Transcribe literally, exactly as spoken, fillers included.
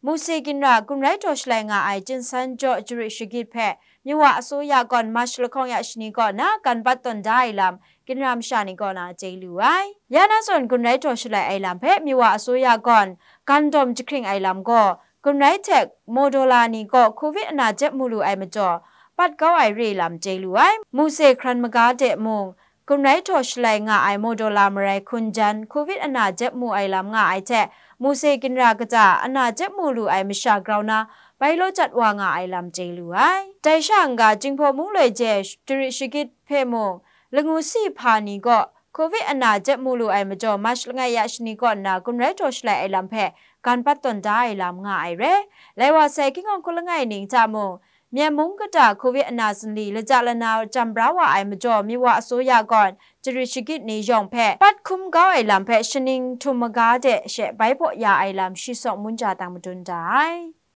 Muse ginra gun rai taw shalai nga ai Jinsan jaw jarit shagit hpe Myawa asuya gawn March lahkawng ya shani kaw na gan bat tawn da ai lam ginra masha ni kaw na chye lu ai. Ya na zawn gun rai taw shalai ai lam hpe Myawa asuya gawn gan dawm jahkring ai lam gaw, gun rai hte Modola ni kaw Covid ana jep mu lu ai majaw, pat kau ai re lam chye lu ai. Muse hkran maga de mung, gun rai taw shalai nga ai Modola marai hkun jan Covid ana jep mu ai lam nga ai hte, Muse ginra kaja ana jep mu lu ai masha grau na, bai law jat wa nga ai lam chye lu ai. Dai sha n-ga, Jinghpaw mung loi je jarit shagit hpe mung, Langu si hpa ni gaw Covid ana jep mu lu ai majaw, March langai ya shani kaw nna gun rai taw shalai ai lam hpe gan bat tawn da ai lam nga ai re. Lai wa sai, Kingawng hku langai ning hta mung, Myen mung kata Covid ana zinli laja lana jam bra wa ai majaw, Myawa asuya gawn jarit shagit ni yawng hpe pat hkum kau ai lam hpe shaning htum maga de she bai baw ya ai lam shi sawng munja tang madun da ai.